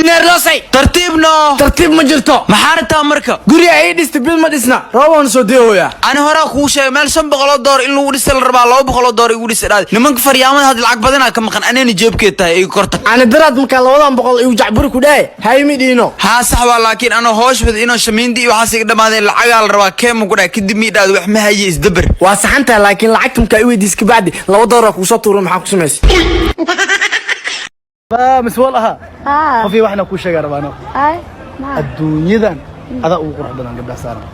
Injineer Loosay. Tartiibno. Tartiib ma jirto. Maxaa rabtaa marka? Guriga ay dhistay bil ma dhisna, roobaan soo deehoya. Ani horaa kuu sheegay meel $500 in lagu dhisa la rabaa, $200 igu dhisa dhaadi. Nimanka faryaamada hadda lacag badanaa ka maqan, anayna jeebkeed tahay iga korta. Ani daraad markaa 200 igu jacburi ku dhahay, haymi dhiino. Haa, sax waa, laakiin anoo hoosh wad inoo shamiindi iyo waxaas iga dhamaadeen, lacagaa la rabaa keema ku dhahay, kadib mii dhaadi wax ma haye, isdabar. Waa saxantahay, laakiin lacagta markaa i weydiis kabacdi $2 kugu soo tuuran, maxaa ku samaysay? Miswal ahaa. Haa. Qofii waxna kuu sheegaa rabaano. Ay, maxaa? Adduunyadan adaa ugu qurux badan gabdhaha saaran.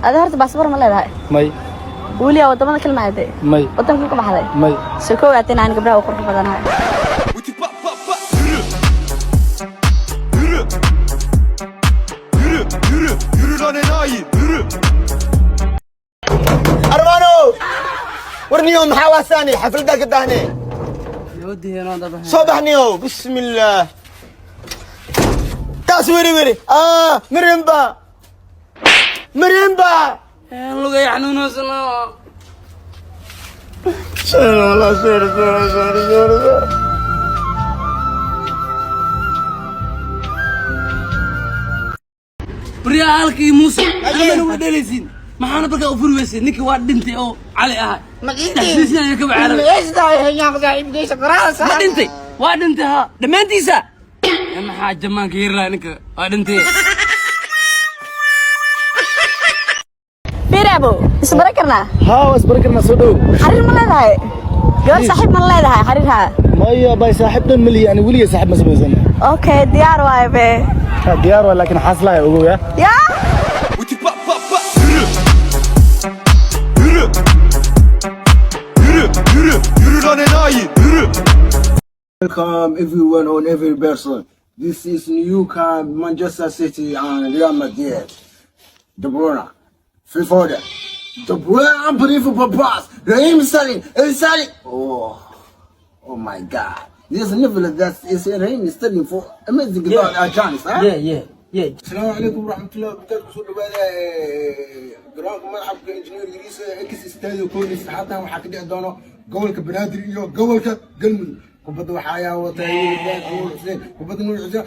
Adi horta baasboor ma leedahay? May. Weligaa wadamada kale ma aaday? May. Wadanka ka baxday? May. Soo koowaatay in aan gabdhaha u qurux badanahay. Yürü. Yürü, yürü, yürü lan enayi, yürü. Armano, warniyow, maxaa waasaani xafladaa ka daahne? Soo baxniyow, bismillaah, taas weri weri, mirimba mirimba. Lugay xanuunaysano. Sorry, wallah, sorry, sorry, sorry, sorry, sorry. Baryaa halkii Muuse amana wada dhelaysiin, maxaana barkaa u furi weysay? Ninkii waa dhintay oo Cali ahaa. Taxsiisinaya ka bacaalay. Ma dhintay? Waa dhintay, haa, dhammaantiisa. Maxaa jamaanka yiri lahaa? Ninka waa dhintay. Biraabo, isbara karnaa? Haa, waa isbari karnaa, soo dhow. Xariir ma leedahay? Gabar saaxiib ma leedahay? Xariir, haa. Maya bay, saaxiib dhan malihi, ani weligay saaxiib ma samaysan. Okay, diyaar waaye be. Ha, diyaar waa, laakiin xaaslahay ogow ya. Yaa. Uti pa pa pa. Yürü. Yürü. Yürü, yürü, yürü lan enayi, yürü. Welcome everyone on every person. This is new camp Manchester City and Real Madrid. De Bruyne, Phil Foden. De Bruyne, unbelievable pass. Raheem Sterling, Sterling. Oh, oh my God. This level that is Raheem Sterling for amazing chance. Huh? Yeah. السلام عليكم ورحمة الله وبركاته. Kusoo dhawaada garoonka madaxabka Injineer Yariisa ex Stadio College. Xataa waxaa ka dhici doono gobolka Banaadir iyo gobolka Galmudug. Kubadda waxaa ayaa watay Nuur Xuseen, kubadda Nuur Xuseen,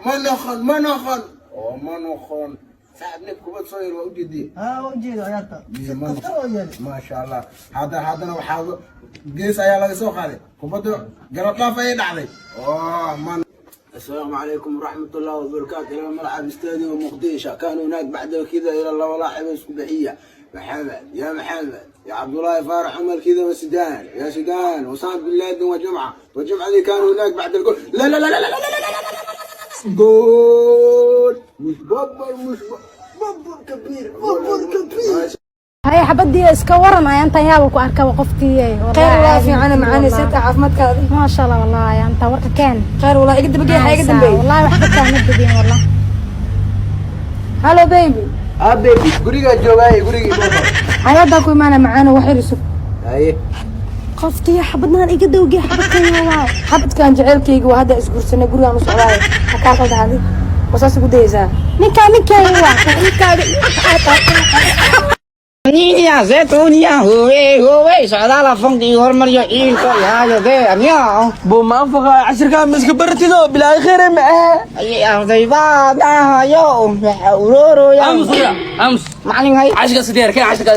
ma noqon, ma noqon oo ma noqon. Saaxib, nin kubad soo yar waa ujeediyey. Haa, waa ujeeda ciyaarta. Ma noqon, maasha Allah. Hadda haddana waxaa gees ayaa laga soo qaaday kubadda, garab dhaaf ayay dhacday oo ma. السلام عليكم ورحمة الله وبركاته. إلى ملعب استاديوم مقديشة، كان هناك بعد كذا إلى الله لاعب السبعية، محمد يا محمد يا عبد الله فارح عمل كذا، وسدان يا سدان وصعب بن لادن وجمعة وجمعة اللي كانوا هناك بعد الجول. لا لا لا لا لا لا لا لا لا لا، جول، مش ببر، مش ببر كبير، ببر كبير. Hay, xabadii, iska waran ayaantan? Yaaba ku arkaba qoftii. Khayr waa fiican, macaani, sita caafimaadkaada? Maasha Allah, wallahi ayaantan warka keen. Khayr wallah, iga dabagee, iga dambeey. Wallahi waxba kaama degin wallah. Hello baby. Ah baby, gurigaa joogaaye, gurigii. Xayadaa ku imaana, macaano, wax yar isug. Haye. Qoftii xabadnaan iga dawgee, xabadkan waa. Xabadkan jaceylkayga waa, hadda isguursanay, gurigaan u socdaaye, ha kaa qaldaadi, wasaas ugu dayaysaa. Ninkaa ninkaaga waa ninkaaga. Niña, zetunia, huwe, huwe, socdaala funki hormaryo ciilka yaayo de amyo. Buu ma anfaqa cashirkaa ma iska baratido bilaa khayr ma aha. Ay arday baa dhahayo waxa uroroya. Aamus wariya, aamus. Macalin, hay. Cashirka sideer keen, cashirka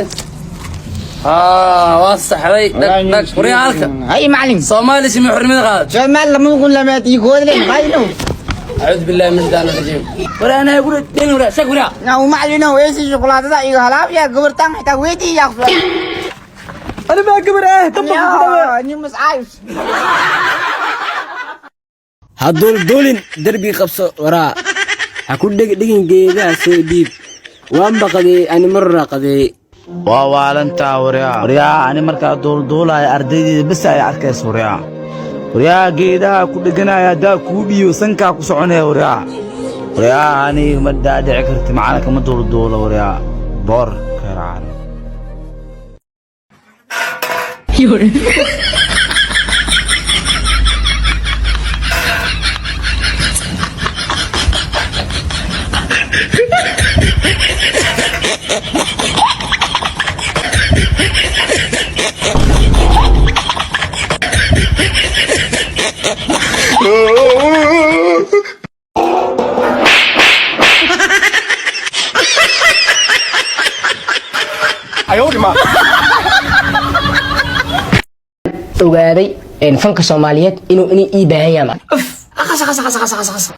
haa waa saxday, dhag dhag wariya halka. Hay macalin. Soomaali simi xornimada qaad. Soomaali lama kun lamaad iyo koodle qayno. أعوذ بالله من الشيطان الرجيم، ولا أنا أقول دين ولا شك ولا. Now macalino weesi shukulaatada iyo halaab ya gabartan xitaa weydii yaa. أنا ما كبر إيه طبق. Ni mascaayus. Ha duulduulin, derbi qabso waraa, ha ku dhegdhegin geedaha, soo dhiib, waan baqadeey ani, marraa qadeey. Waa waalantaa waryaa, waryaa, ani markaa duulduulaya ardaydeeda bes ay arkaysa waryaa, waryaa, geedaha ku dheganaya haddaa kuu dhiyo sankaa ku soconaya waryaa, waryaa, aniga ma dhaadhici karti, macalinka ma duulduulo waryaa, boor karaan. Oh. Ogaaday fanka Soomaaliyeed inuu inay ii baahan yahay.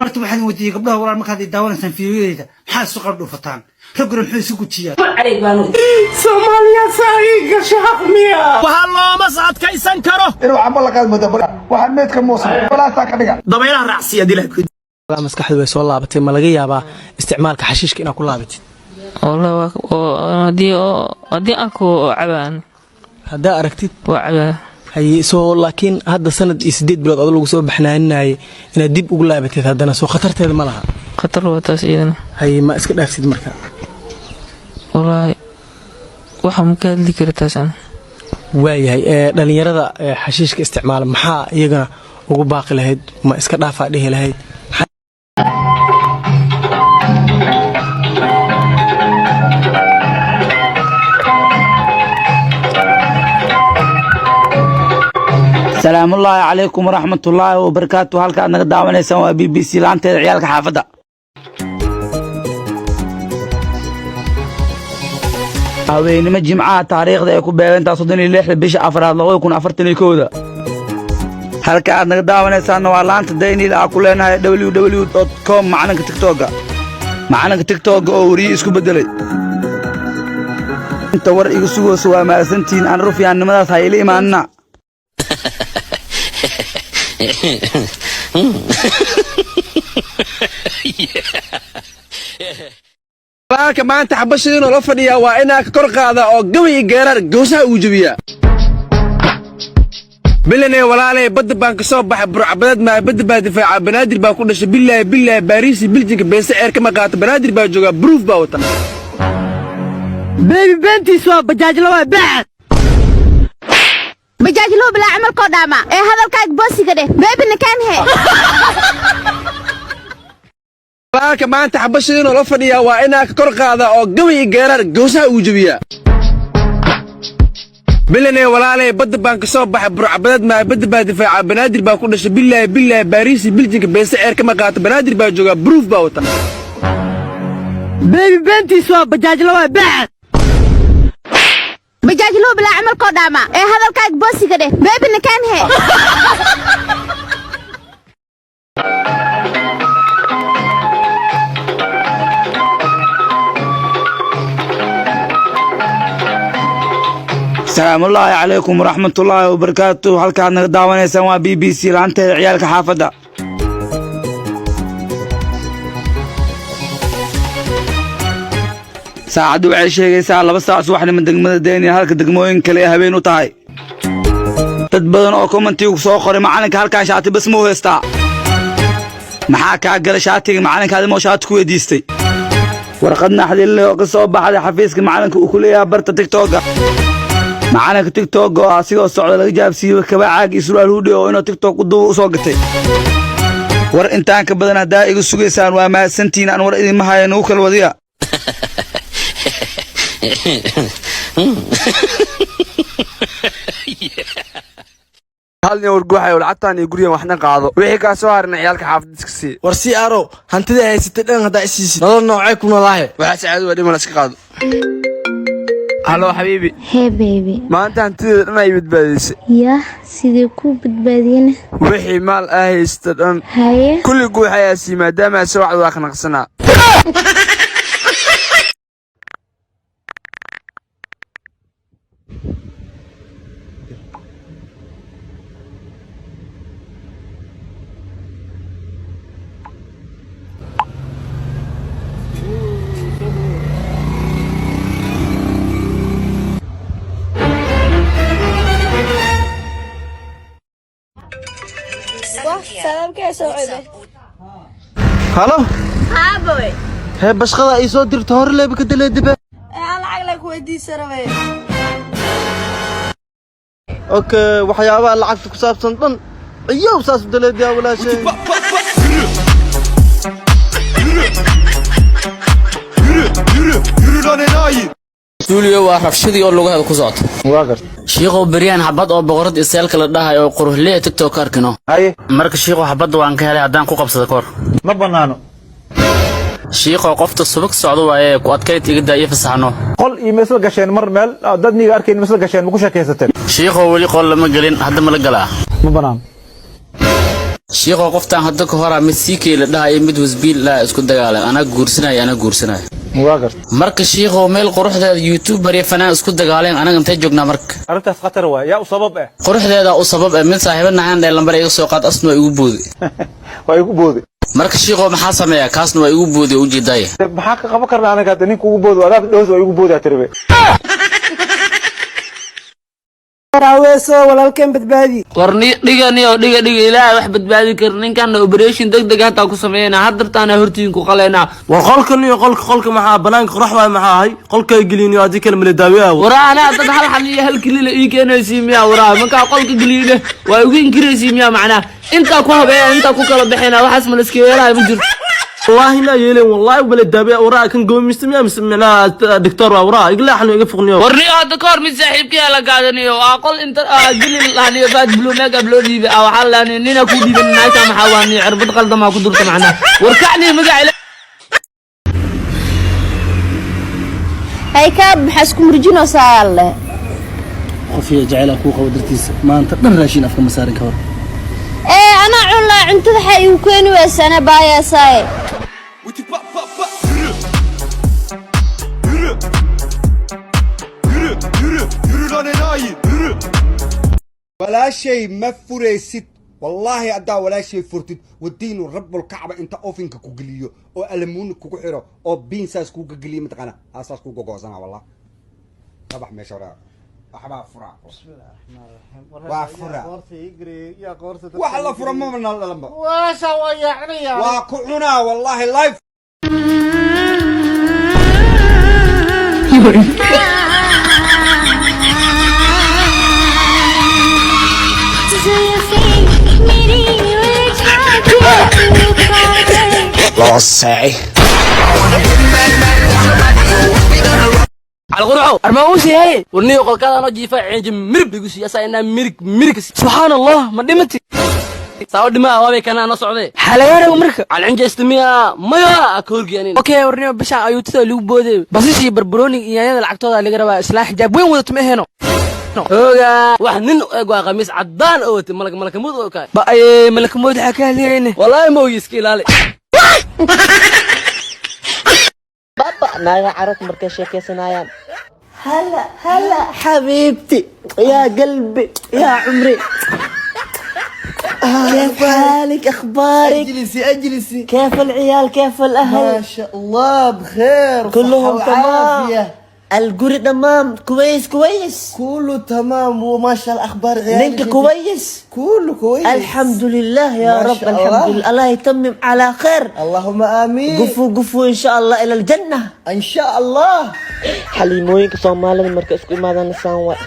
Horta waxaan weydiiyey gabdhaha, walaal, markaad i daawanaysaan fiidiyoyada, maxaa isu qardhuufataan? Ragguna muxuu isu gujiyaa? Soomaaliya saa ii gasho xaq miya? Waxaa looma adkaysan karo. Inuu camba la qaad mooda waxaan meedka muusan walaasaa ka dhiga. Dabaylaha raacsiya dilaa. Maskaxdu way soo laabatay. Ma laga yaabaa isticmaalka xashiishka inaad ku laabatid? Haddii arko oo cabaan. Haddaa aragtid? Waa cabaa. Haye, soo laakiin hadda sanad iyo 8 bilood adoo lagu soo baxnaaninayay inaad dib ugu laabatid haddana, soo khatarteeda ma laha? Khatar waa taas iyadana. Haye, ma iska dhaaftid marka? Wallaahi waxa ma ka hadli kara taas ana. Waayahay, dhalinyarada xashiishka isticmaala maxaa iyagana ugu baaqi lahayd? Ma iska dhaafaa dhihi lahayd? Salaamullaahi calaykum waraxmatullaahi wabarakaatu. Halka aad naga daawanaysaan waa BBC laanteeda ciyaalka xaafadda. Haweenimo Jimcaha, taariikhda ay ku beegantaa 36-da bisha afraad 2041-da. Halka aad naga daawanaysaanna waa laanta Dayniil aa ku leenahay www.com. Macalinka TikToga, macalinka TikToga oo weriye isku beddelay. Inta war iga sugayso waa mahadsantihiin. Aan rufyaannimadaas ha ila imaanina. Walaalka maanta xabashiinoo la fadhiyaa waa inaa ka kor qaada oo gabay iyo geeraar gowsaha uu jebiyaa. Bilanee walaalay, badda baan ka soo baxay, burcbadeed maa, badda baa difaaca, Banaadir baa ku dhashay, bilaahi bilaahi, Baariisi Biljinka beese ceer kama qaato, Banaadir baa joogaa, bruuf baa wata. Beebi beentiis waa bajaajla, waa baaxad. Bajaajluhu bilaa camalkoo dhaama ee hadalkaaga boosiga dheh, beebina kaan he. Walaalka maanta xabashiinoo la fadhiyaa waa inaa ka kor qaada oo gabay iyo geeraar gowsaha uu jebiyaa. Bilanee walaalay, badda baan ka soo baxay, burcbadeed maa, badda baa difaaca, Banaadir baa ku dhashay, bilaahi bilaahi, Baariisi Biljinka beese ceer kama qaato, Banaadir baa joogaa, bruuf baa wata. Beebi beentiis waa bajaajla, waa baaxad. Bajaajluhu bilaa camalkoo dhaama ee hadalkaaga boosiga dheh, beebina kaan he. Salaamullaahi calaykum waraxmatullaahi wabarakaatu. Halkaad naga daawanaysaan waa BBC laanteeda ciyaalka xaafadda. Saacaddu waxay sheegaysaa 2 saac subaxnimo degmada Denia, halka degmooyin kale ay habeen u tahay. Dad badan oo commentigu soo qoray, macalinka halkan shaati bas muu haystaa? Maxaa kaa gala shaatiga macalinka? Adimoo shaati ku weydiistay? Warqad naxdin leh oo ka soo baxday xafiiska macalinka uu ku leeyahay barta TikToka. Macalinka TikTok oo asigoo socda laga jaabsiiyey kaba caag iyo surwaal hoodie oo inuu TikTok u duuba u soo gatay. War intaan ka badan haddaa iga sugaysaan, waa mahadsantihiin. Aan war idinma haya, nagu kala wadiya. Hal nin warguuxayo, lacagtaan iyo gurigan waxna qaado, wixii kaa soo harina ciyaalka xaafadda iska sii. War si aarow, hantida haysatay dhan haddaa isiisid, nolol noocee ku noolaahe? Waxaa sacaado waa dhiman, iska qaado. Hello xabiibi. Hey baby. Maanta hantideeda dhan ay badbaadisay. Yah, sidee kuu badbaadiyena? Wixii maal ah haysta dhan. Haye. Kulli guuxayaa sii, maadaama ase wacdu waa qanaqsanaa. Hello. Haaboy. Hee, bashqada ay soo dirto hore leeba ka daleedibe. Aan lacag la ku weydiisan rabay. Okay, waxyaabaha lacagta ku saabsan dhan iyow saas u daleediyaa, walaashay. Yürü, yürü, yürü lan enayi. Stuuliyo waa rabshadii oo lugaheeda ku socota. Shiiqow, beryahan xabad oo boqorad iseelka la dhahay oo quruxlee TikTok ka arkino. Marka shiiqow, xabadda waan ka helay, haddaan ku qabsada koor. Ma bannaano. Shiiqoo, qofta subag socdo waaye, ku adkayd iga daa, ii fasaxno. Qol iyo ma isla gasheen mar meel dad niga arkayn ma isla gasheen, ma ku sheekaysateen? Shiiqoo, weli qol lama gelin, hadda ma la galaa? Ma banaan. Shiiqoo, qoftaan hadda ka horaa mid siikey la dhahayo, mid wasbiil la isku dagaalan, anaa guursanaya, anaa guursanaya. Waa garta. Marka shiiqoo, meel quruxdeeda youtuber iyo fanaan isku dagaaleen, anaga intay joognaa marka? Arrintaas khatar waay, yaa u sabab eh? Quruxdeeda u sabab eh. Mid saaxiibo naxan dhee, lambar iga soo qaad, asna waa igu boodi. Waa igu boodi. Marka shiiqoo, maxaa sameeyaa? Kaasna waa igu boodi oo ujeedaaya. Maxaa ka qaban karnaa anaga hadda ninka ugu boodi adaad dhows waa igu boodaa tiribe. Aweeso, walaalkeen badbaadi. War dhiganiyo, dhiga dhiga, ilaahay wax badbaadi kara. Ninkan operation deg deg hataa ku sameynaa, haddartaana hortiin ku qaleynaa. War qolkan iyo qolka, qolka maxaa banaanka qorax waay, maxaa ahay qolkay gelin iyo haddii kale mala daawiyaa. Waraa, anaa dad hal xal iyo hal kilila ii keenaysiin miyaa? Waraa, markaa qolka geliyne waa igu inkiraysiin miyaa? Macnaa intaa ku habeeya, intaa ku kala baxayna, waxaas ma la iska yeelaayo? Ma jirto. Wallaahi naa yeeleen, wallaahi mala daawiyaa. Waraa, kan goomista miyaa mise micnaha doctor waa? Waraa, igla xanu iga fuqniyo. Warniyo, hadda ka hor mid saaxiibkii la gaadaniyo waa qol inta geli lahaniyo baad blue makeup loo dhiibay, waxaa lahaniyo nina ku dhiiban naagta, maxaa waa ni cirbad qaldamaa ku durta macnaa. War kacni magaca. Haykaab, maxaa isku murjinaysaa alle? Qof iyo jecel kuu qabo dartiisa maanta dhan raashin afka ma saarin, ka hor. Ee anaa cun lahaa cuntada, waxaa igu keeni weysana baayaasaye. Yürü. Yürü. Yürü, yürü, yürü lan enayi, yürü. Walaashay ma furaysid, wallaahi haddaa walaashay furtid, wadiinu rabbulkacba inta ofinka ku geliyo oo alamuuni kugu xiro oo biin saas kuga geliyo, mataqaana, aasaas kuga goosana. Wallah, kabax meesha hore, waxbaa fura, waa fura, wax la fura maba nala dhalanba. Walaasha waa yaacnaya. Waa ku cunaa wallaahi life. Loo saaci. Calqurxow, armaa uu siiyay. Warniyo, qolkaada noo jiifa, cinji mirib igu siiya saa inaa mirig mirig. Subxaan Allah, ma dhimati saa dhimaa waabay kanaa noo socday xalagaanagu. Marka calcinjaysta miya maya ka horgeenin. Okay, warniyo, bishaan ayuutada lagu booday, basashii, barbarooniga iyo yaanyada lacagtooda laga rabaa. Islaa xijaab weyn wadato ma aheno. Hooga, wax nin u eg waa qamiis caddaan oo watay malak malakamuud oo kaay. Ba ayee, malakamood waxaa ka hadlayne. Wallaahi ma ogi, iska ilaali. Baba, naaga carruurta markay sheekaysanayaan: "هلا هلا حبيبتي، يا قلبي، يا عمري، كيف حالك؟ اخبارك؟ اجلسي اجلسي. كيف العيال؟ كيف الاهل؟" ما شاء الله بخير. كلهم صحة تمام. وعافية. القري تمام؟ كويس كويس. كله تمام وما شاء الله، اخبار عيالك؟ انت كويس؟ كله كويس. الحمد لله يا ما رب. شاء الحمد الله. لله، الله يتمم على خير. اللهم امين. قفوا قفوا، ان شاء الله الى الجنه. ان شاء الله. Xaliimooyinka Soomaalida marka isku imaadaan saan waay.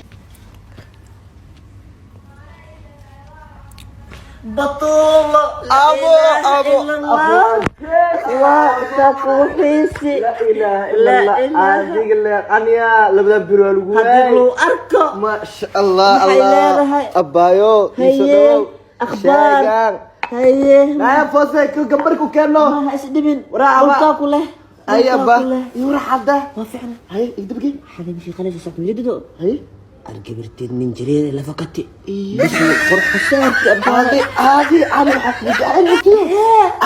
بطولة. ابو ابو. لا اله الا الله، adiga leeqanya labada bir waa lagu Haddii lagu arko. Ma sha Allah. Maxay Allah. leedahay? Abaayo. Haye, akhbaar? Haye. Naya foose ku gambar ku keeno. Ma isdhibin. Waraa, aba. Dhulkaa ku leh. Haye, Dhulkaa abba. ku leh. Yura xadda. Waa fiicna. Haye, igdabgey. Xadda mishii qalaysa socod midido. Haye. Argabirteed nin jireed la fakati. Bisi qurux saarka. Adi adi ani waxaa kugu jecel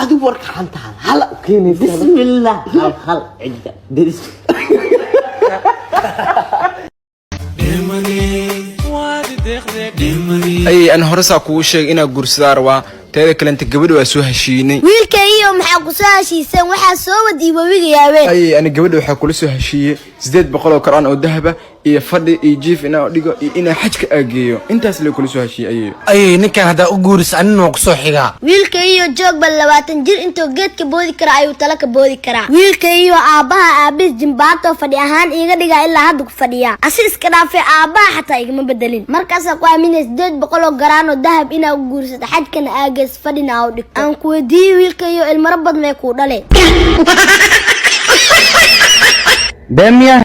adi warka xanta hal hal u keenaysa. Bismillah. Hal hal cidda deris. Ay, an hore saa kugu sheegay inaa guursadaa rabaa, teeda kalenta gabadha waa soo heshiinay. Wiilka iyo maxaa ku soo heshiiseen? Waxaa soo wadiy webiga yaabeen. Ay, ani gabadha waxaa kula soo heshiiyey 800 oo karaan oo dahaba iyo fadhi iyo jiif inaa dhigo iyo inaa xajka aageeyo, intaas lee kula soo heshiiyey ayeeyo. Ay, ninkan haddaa u guurisa, anina waa kusoo xigaa. Wiilka iyo joogba 20 jir intuu geedka boodi kara ayuu tala ka boodi karaa. Wiilka iyo aabbaha aabis jimbaatoo fadhi ahaan iiga dhigaa, ilaa hadda ku fadhiyaa. Asi iska dhaafay, aabbaha xataa igama bedelin. Markaasaa ku aaminay 800 oo garaan oo dahab inaa u guursato, xajkana aagees, fadhina aa u dhigto. Aan ku weydiiyey, wiilka iyo ilmaro badmay kuu dhale? Been miyaa?